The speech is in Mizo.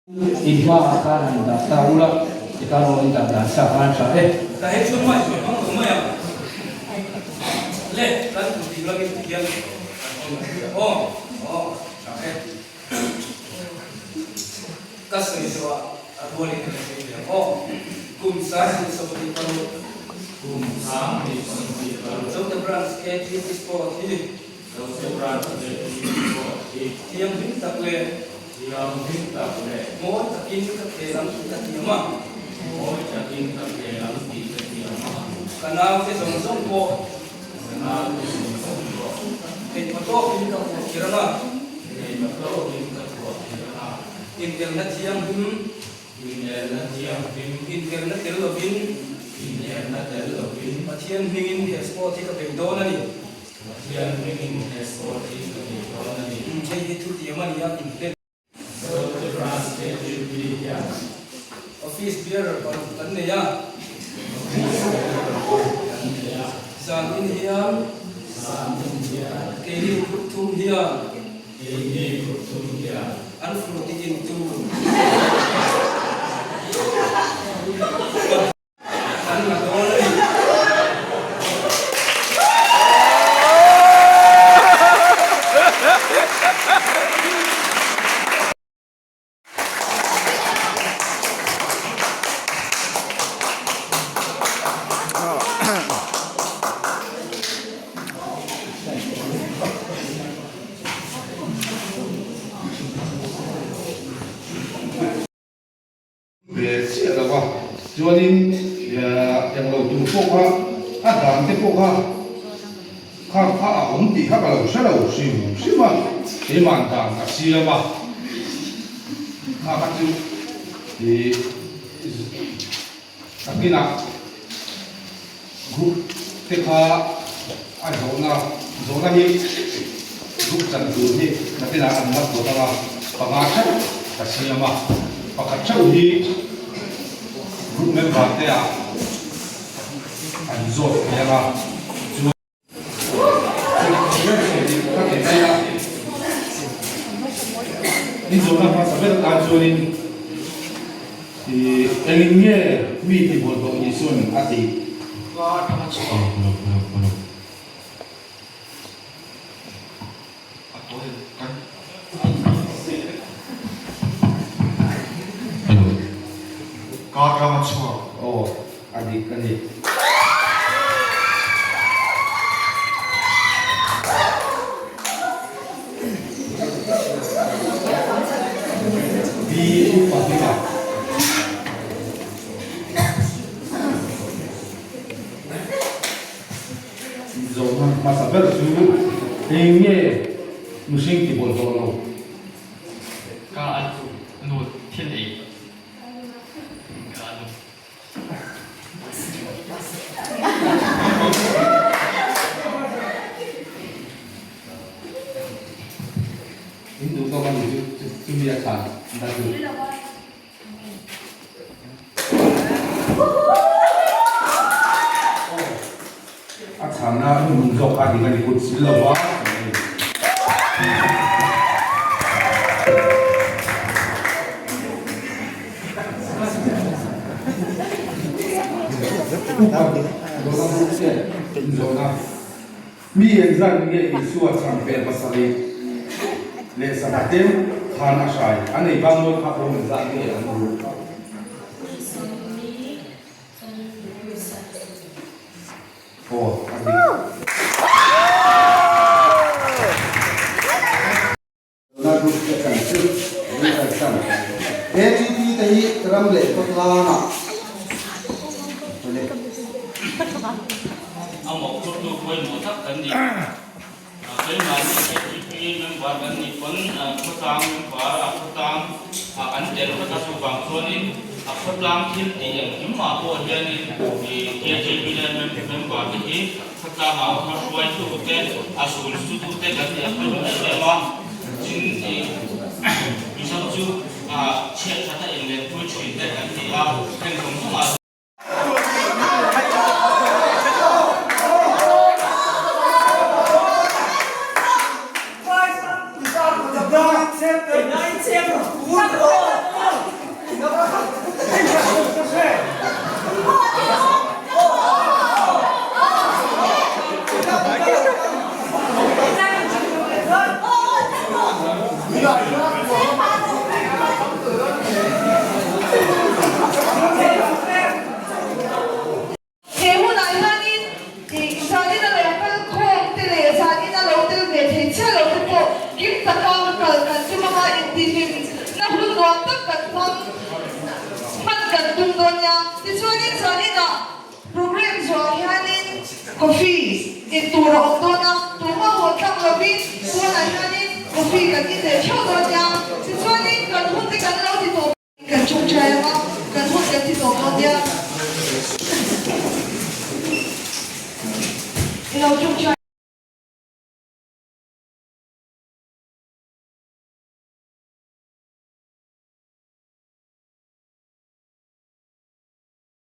In hmaah khan han dah ta ula, tikhan aw in dah dan sa khan tha e. Ka he chu mai mai hmang lo mai ang le kan kut ding lamin ti hian kan awm ang tia aw aw tha e ka sawi zawh ah a rualin ka sawi ve ang aw kum 26 kum 26 Zote Branch KTP Sport hi Zote Branch KTP Sport hi thianghlim tak leh Thianghlim tak leh. Mawi takin ka khel ang tih ka thiam a. Mawi takin ka khel ang tih ka thiam a. Ka naute zawng zawng pawh. Ka naute zawng zawng pawh. Theihma tawkin ka phuah kher ang a. Theihma tawkin ka phuah kher ang a. Inelna thianghlim. Inelna thianghlim. Inelna tel lovin. Inelna tel lovin. Pathian hmingin he sport hi ka bei dawn a ni. Pathian hmingin he sport hi ka nei dawn a ni. Hei hi thutiam a ni a, inhlen. Zote Branch KTP hian. Office bearer paruk kan nei a. Office bearer paruk kan nei a. Zan in hian. Zan in hian. Keini group thum hian. Keini group thum hian. An fur ti in tu. Kan la dawn a ni. Ve chiah lo a, chuanin englo tur pawh kha a dan te pawh kha khang kha a awm tih kha ka lo hre lo hrim hrim a, keimah dan ka siam a, kha kha chu ih takinah group te kha a zawhna zawhna hi group chan tur hi nakinah an la phawt ang a, panga theuh ka siam a, pakhat theuh hi group member te ah an zawt thei ang a, chuan. In zawhna hmasa ber atan chuanin ih engin nge mi tihbawlhhlawh Isua'n a tih? Aw, a dik a ni. Pi upa hlima. Zawhna hmasa ber chu eng nge mihring ti bawlhhlawh lo? Ka a nu thil ei ka a nu. In duh tawk a ni chu chumi a chhan na chu. A chhanna hmun zawk kha dik a ni kut sil lova kan ei. Zawhna, Mi engzat nge Isua chhangpel pasarih leh sangha teu khan a hrai? An ei bang nawi kha pawh engzat nge an ru? Aw, a dik. Tuna group te chan chu an kalsan. ATP te hi ram leh khawtlangah A mawhphurtu pawimawh tak kan ni. Keimahni ATP member kan nih pawn khawtlang member a khawtlang ah kan tel vek a, chuvang chuanin a khawtlang thil tih engkim ah pawh hianin KJP member te hi Khawtlang ah awm a hruaitu te, a sul sutu te kan nih a pawimawh em em a, tin ih Mizo chu chhiat that a inlenpui thin te kan ni a, heng zawng zawng ah. nuam tak kan hmang hman kan tum dawn nia. Tichuanin zaninah program zuah hianin coffee in tur a awm dawn a, tumah haw tlang lovin pawnah hianin coffee kan in leh theuh dawn nia. Tichuanin kan hun te kan lo ti tawp. Kan chawngchai ang a, kan hun kan ti tawp dawn nia. I lo chawngchai.